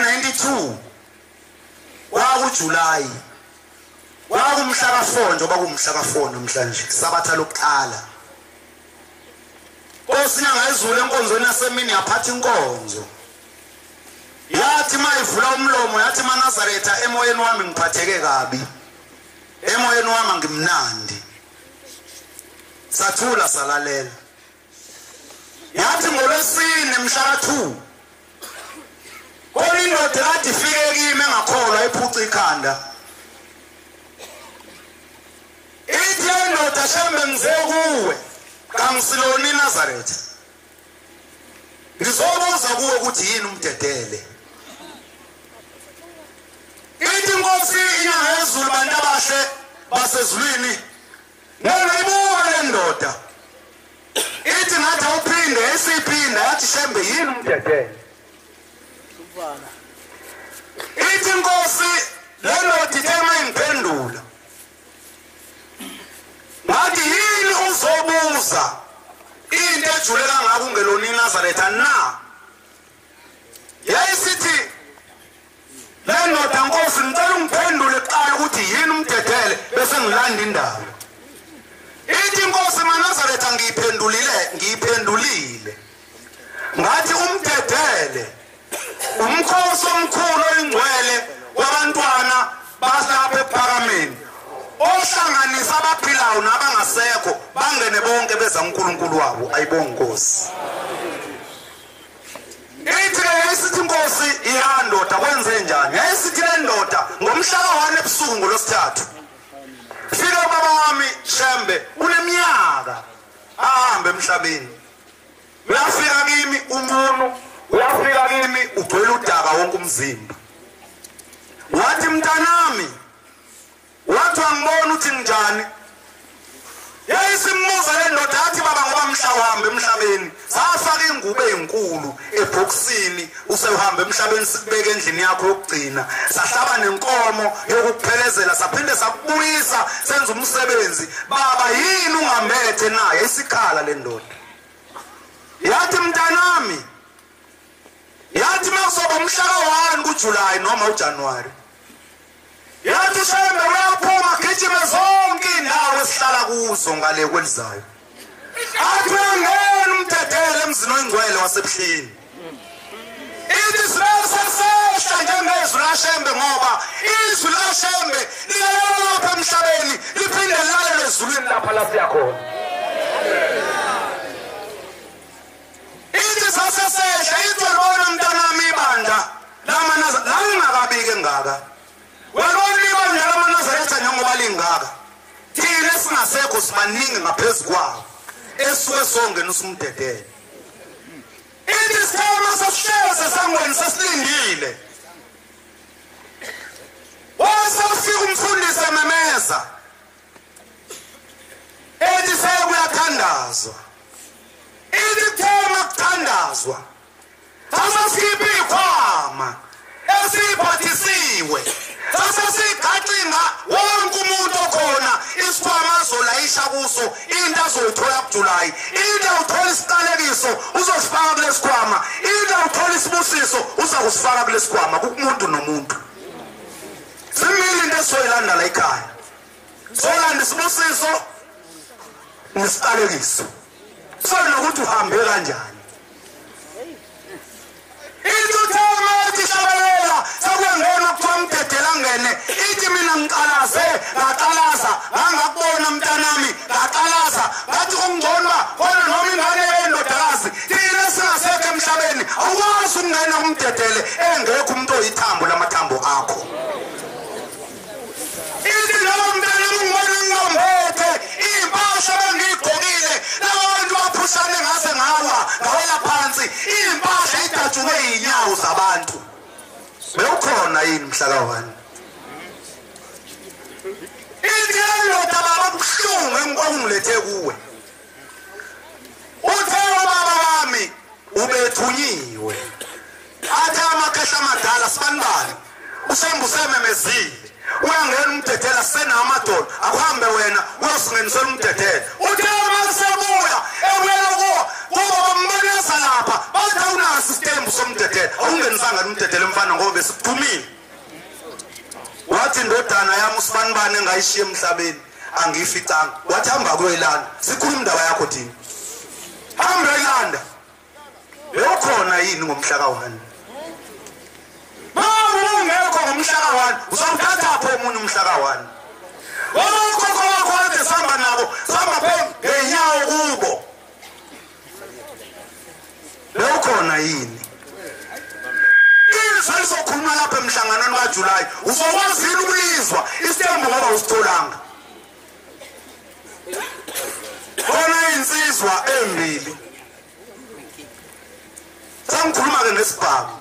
Ngo-1992 kwakuJuly, kwakumhla ka-4, njengoba kumhla ka-4 namhlanje, sabatha lokuqala. Nkosi inyanga yezulu enkonzweni yasemini yaphatha inkonzo. Yathi mayivula umlomo yathi maNazaretha, emoyeni wami ngiphatheke kabi, emoyeni wami angimnandi. Sathula salalela. Yathi ngolwesine mhla ka-2 khona indoda kade ifike kimi engakholwa iphuca ikhanda. Ithi indoda, Shembe ngize kuwe, kangisilona iNazaretha, ngizobuza kuwe ukuthi yini umdedele. Ithi inkosi inyanga yezulu, bantu abahle basezulwini, ngiyibuka le ndoda. Ithi ngathi awuphinde, esiphinda yathi Shembe yini umdedele. Ithi inkosi le ndoda ithe mayingiphendula ngathi yini uzobuza into ejule kangaka ungelona iNazaretha na? Yayisithi le ndoda, nkosi ngicela ungiphendule kuqala ukuthi yini umdedele bese ngilanda indaba. Ithi inkosi maNazaretha ngiyiphendulile, ngiyiphendulile ngathi umdedele umkhosi omkhulu oyingcwele wabantwana balapha ephakameni, ohlanganisa abaphilayo nabangasekho bangene bonke beza uNkulunkulu wabo. Ayibonge Nkosi. Ithi ke yayisithi inkosi, ya ndoda kwenze njani? Yayisithi le ndoda ngomhla ka-1 ebusuku ngolwesithathu fika ubaba wami Shembe, uneminyaka ahambe emhlabeni, uyafika kimi unqunu, uyafika kimi ugcwele udaka wonke umzimba. Wathi mntanami, wathi angibona ukuthi njani. Yayisimbuza le ndoda yathi baba ngoba mhla uhambe emhlabeni safaka ingubo ezinkulu ebhokisini, usewuhamba emhlabeni sikubeke endlini yakho yokugcina, sahlaba nenkomo yokuphelezela, saphinde sakubuyisa senza umsebenzi. Baba yini ungambethe naye? Isikhala le ndoda yathi mntanami, yathi makuzoba umhla ka-1 kuJuly noma uJanuary, yathi Shembe uyaphuma gijime zonke indawo esihlala kuzo ngale kwelizayo, athi uyangena umdedele emzini oyingcwele wasebuhleni. Ithi sesehla njengezwi laShembe, ngoba izwi laShembe liyalalelwa lapha emhlabeni liphinde lilalelwe ezulwini lapha la siya khona. Ithi sasesehla, ithi uyalibona mntanami ibandla lamaNazaretha lalingakabiki engaka, uyalibona ibandla lamaNazaretha njengoba lingaka, thina esingasekho sibaningi ngaphezu kwawo esuke songena usumdedele. Ithi sithema sesihleze esangweni sesilindile, wasefika umfundisi ememeza ethi sekuyathandazwa. Ithi kuthema kuthandazwa, sasesikhipha ikhwama esiphathisiwe, sasesigacinga wonke umuntu okhona isikhwama azolayisha kuso into azoyithola kuJuly, into awuthola isiqalekiso uzosifaka kulesikhwama, into awuthola isibusiso uzakusifaka kulesikhwama, kumuntu nomuntu. Simile into esizoyilanda la ekhaya, solanda isibusiso nesiqalekiso, sonokuthi uhambe kanjani. Ithi uthema ethi hlabelela sekuyangena kuthiwa umdedela angene. Ithi mina ngiqalaze ngaqalaza ngangakubona mntanami, ngaqalaza ngathi kungcono kodwa noma ingane yendodakazi, thina singasekho emhlabeni awukwazi ukungena kumdedele engekho umuntu oyithambo lamathambo akho. Ithi noma mntanami ungibona ngingombethe iy'mpahla bengiyigqokile, laba bantu baphushane ngase ngawa ngawela phansi, iy'mpahla idatshulwe iy'nyawo zabantu. Bewukhona yini mhla ka-1? Ithi indoda baba kubuhlungu engilethe kuwe. Uthe ubaba wami ubethunyiwe, athe amakhehla amadala sibanibani, uShembe usememezile uyangena umdedela senawo amadolo, akuhambe wena uyosingenisela umdedela. Uthe uma sebuya ebuyela kuwo kubo bambona salapha bathi awunaso isitembu somdedela, awungenisanga umdedela mfana ngoba besikuthumile. Wathi indodana yami usibanibani engayishiya emhlabeni angiyificanga. Wathi hamba kuyoyilanda, sikhuluma indaba yakho thina. Hamba uyilanda. Bewukhona yini ngomhla ka-1? Mama ungekho ngomhla ka-1, uzawuthatha pho omunye umhla ka-1. Okhokho wakho kade sihamba nabo, sihamba pho ngenyawo kubo. Bewukhona yini? Izwi lizokhuluma lapha emhlanganweni kaJulayi, uzokwazile ukulizwa isitembu ngoba usitholanga. Khona insizwa embili. Sangikhuluma ke nesibhamu.